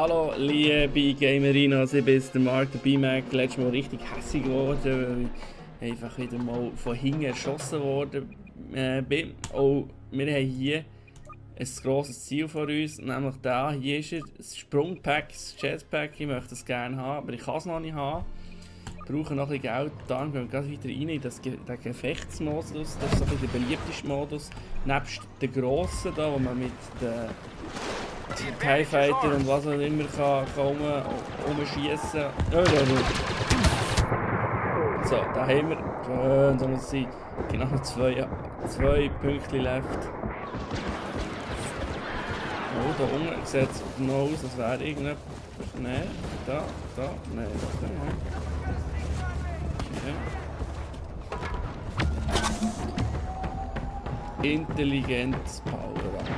Hallo liebe Gamerinos, ich bin der Mark, der B-Mac, letztes Mal richtig hässig geworden, weil ich einfach wieder mal von hinten erschossen worden bin. Auch wir haben hier ein grosses Ziel vor uns, nämlich da hier ist er, das Sprungpack, das Jetpack. Ich möchte es gerne haben, aber ich kann es noch nicht haben. Ich brauche noch ein bisschen Geld, dann gehen wir gleich wieder rein in den Gefechtsmodus. Das ist so der beliebteste Modus, nebst den grossen da, wo man mit den TIE Fighter und was auch immer kann umschießen. So, da haben wir. Schön, so muss es sein. Genau zwei Pünktchen left. Oh, da unten sieht es noch aus, als wäre irgendetwas. Nein, da, nein, okay. Intelligenz Power-Up.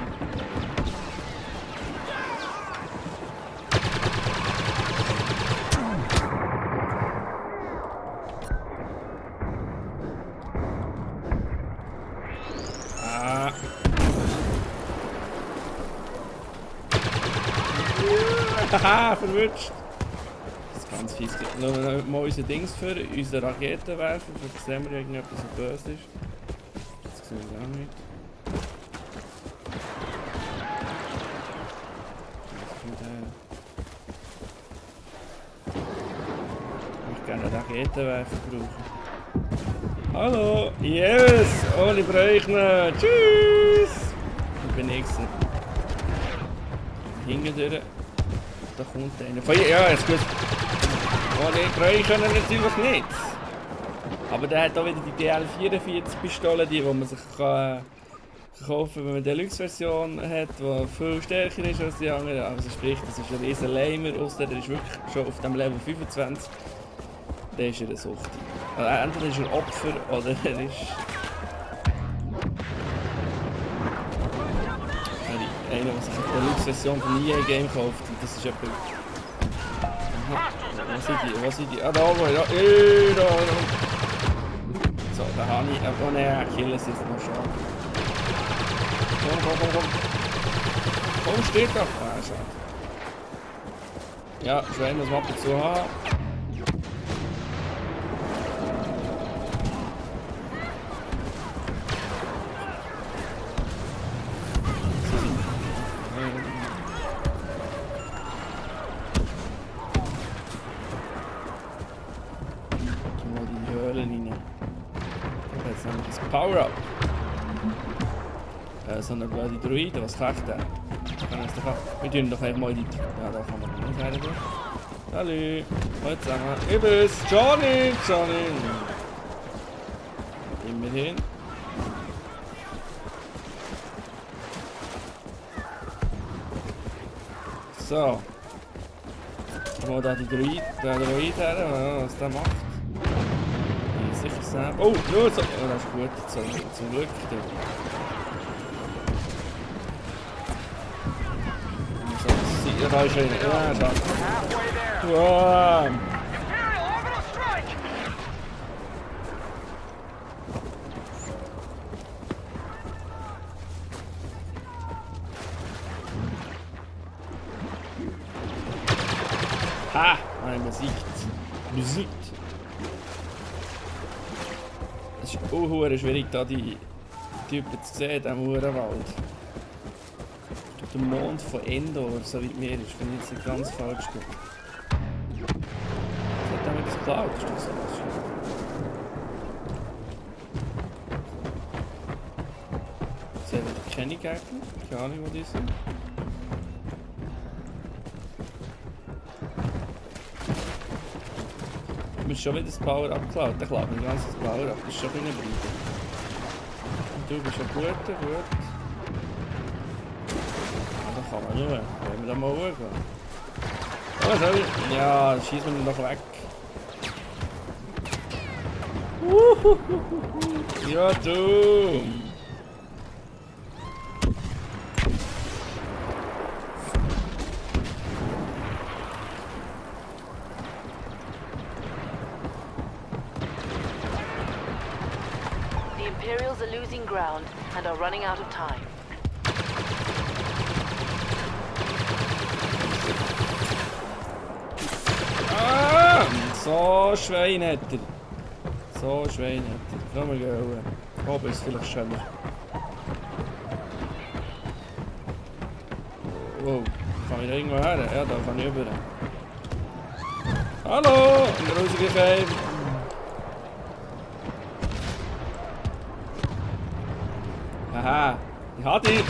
Haha, verwünscht! Das ist ganz fies. Lassen wir mal unsere Dings für, unsere Raketenwerfer, vielleicht sehen wir irgendetwas, so böse ist. Das sehen wir auch nicht. Ich möchte gerne einen Raketenwerfer brauchen. Hallo! Yes! Ohne Bräuchner! Tschüss! Ich bin nichts. Hinten durch. Da kommt einer. Feuer, ja, ist gut. Oh ne, Bräuchner natürlich nicht. Aber der hat auch wieder die DL44-Pistole, die man sich kaufen kann, wenn man die Deluxe-Version hat, die viel stärker ist als die anderen. Also sprich, das ist ein riesen Lamer, ausser der ist wirklich schon auf dem Level 25. Dann ist er eine Sucht. Also entweder ist er Opfer oder er ist... Einer, der sich die Deluxe-Version von EA Game kauft. Und das ist etwa... Was sind die? Ah, da oben, ja. Da. So, da habe ich... Oh nein, Achilles ist noch schade. Komm. Komm, steht doch. Ah, schade. Ja, Schwein muss man ab und zu haben. Power-Up! So eine blöde Druide, was kriegt der? Wir tun doch einfach mal die... Ja, da kann man nicht rein. Hallo! Mal zusammen. Übelst! Johnny! Immerhin. So. Mal da die Druide her, was der macht. Sicher Sam. Oh, nur so. Oh, das ist gut. Zum Glück. So, da ist einer. Ja, da. Wow. Ha! Ein besiegt. Es ist auch schwierig, da die Typen zu sehen, in diesem Uhrenwald. Der Mond von Endor, so weit mir ist, wenn ich jetzt nicht ganz falsch bin. Was hat damit geklaut? Ist das so was? Ich sehe wieder keine Gegner, keine Ahnung, wo die sind. Du hast schon wieder das Power abgeklaut. Der klaut mir ganz das Power ab. Das ist schon ein bisschen blöd. Und du bist ein guter, gut. Da kann man schauen. Wollen wir da mal schauen? Oh, sorry. Ja, dann schießen wir ihn doch weg. Ja, du! The Imperials are losing ground and are running out of time. So Schwein hat er. So Schwein hat er. Komm mal gehen. Oben ist es vielleicht schöner. Wow, kann ich da irgendwo her? Ja, da kann ich rüber. Hallo! In der rausgekommen. Haha, ich hab dich!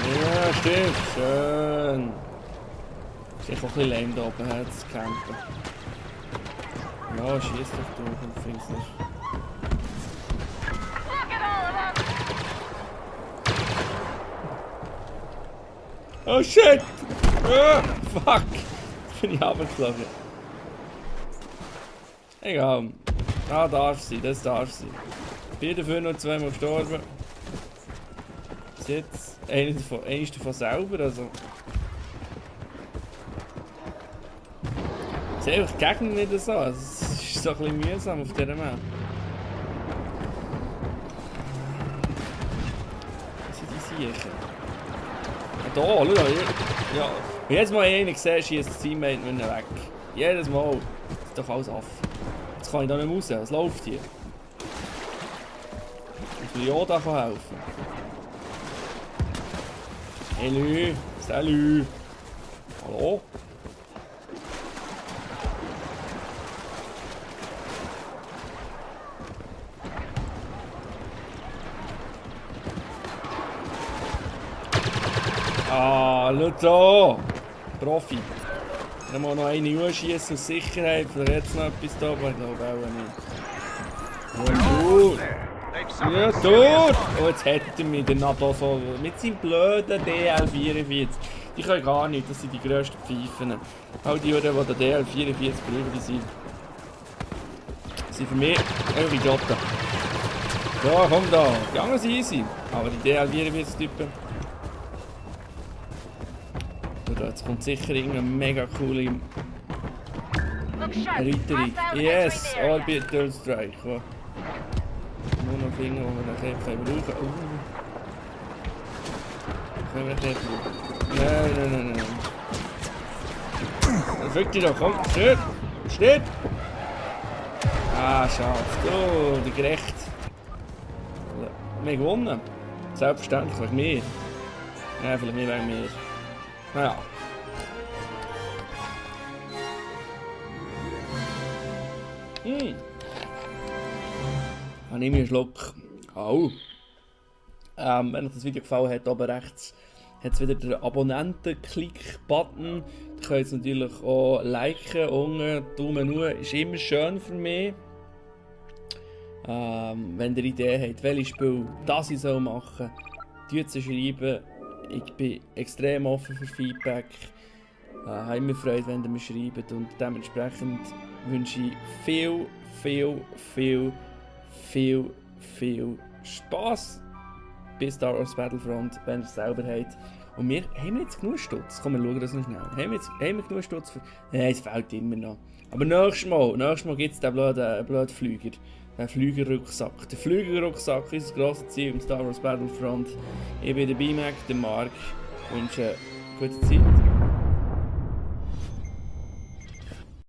Ja, stimmt, schön. Ist echt auch ein bisschen lame da oben zu campen. Ja, schieß doch durch und find's nicht. Oh shit! Oh, fuck! Jetzt bin ich runtergeflogen. Egal. Da darf sie, das darf sie. Bin dafür noch zweimal gestorben. Bis jetzt einer davon selber, also. Es ist einfach die Gegend nicht so. Also, es ist so ein bisschen mühsam auf dieser Map. Was sind die Siechen? Da, schau mal. Ja. Und jedes Mal einen gesehen, schießt das Teammate mit ihnen weg. Jedes Mal. Das ist doch alles Aff. Jetzt kann ich da nicht raus. Was läuft hier? Muss Yoda helfen? Hello. Salut. Hallo? Ah, schau da! Profi. Dann muss noch eine anschießen aus Sicherheit. Vielleicht jetzt noch etwas da, aber ich glaube auch nicht. Ja, gut! Ja, gut! Oh, jetzt hätte er mich dann noch so mit seinem blöden DL44. Die können gar nicht, das sind die grössten Pfeifen. All die, die den DL44 brauchen, sind für mich irgendwie Idioten. Ja, komm da! Die anderen sind easy, aber die DL44-Typen. Jetzt kommt sicher irgendeine mega coole Erweiterung. Yes! Orbital Strike. Nur noch finden, die wir nachher brauchen können. Können wir nachher brauchen? Nein. Das wirklich doch, komm! Steht! Ah, schade. Oh, die gerecht. Wir haben gewonnen. Selbstverständlich, wegen mir. Ja, vielleicht nicht wegen mir. Naja. Dann nehme ich einen Schluck. Oh. Wenn euch das Video gefallen hat, oben rechts hat es wieder den Abonnenten-Klick-Button. Ihr könnt es natürlich auch liken, unten, Daumen hoch, ist immer schön für mich. Wenn ihr Ideen habt, welches Spiel das ich machen soll, schreibt es schreiben. Ich bin extrem offen für Feedback. Habe immer Freude, wenn ihr mir schreibt. Und dementsprechend wünsche ich viel Spaß bei Star Wars Battlefront, wenn ihr es selber habt. Und haben wir jetzt genug Stutz? Komm, wir schauen das noch schnell. Haben wir genug Stutz für... Nein, es fehlt immer noch. Aber nächstes Mal gibt es den blöden Flüger. Den Flügerrucksack. Der Flügerrucksack ist das grosse Ziel im Star Wars Battlefront. Ich bin der BMAC, der Mark. Ich wünsche gute Zeit.